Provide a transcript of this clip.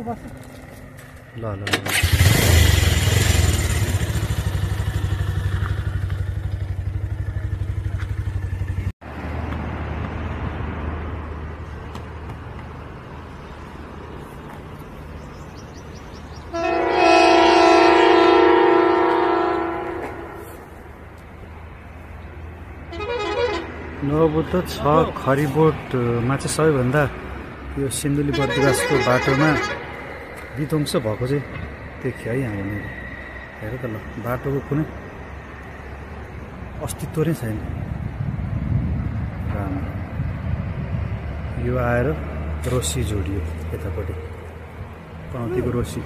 ल ल नवबुद्ध छ खरिबोटमा चाहिँ सबैभन्दा यो सिन्धुली बर्दिवासको बाटोमा विध्वंस भएको चाहिँ देखियो है यहाँ भनेर हेर त ल बाटोको कुनै अस्तित्व नै छैन यो आएर रोसी जोडियो यतापट्टि पनौतीको रोसी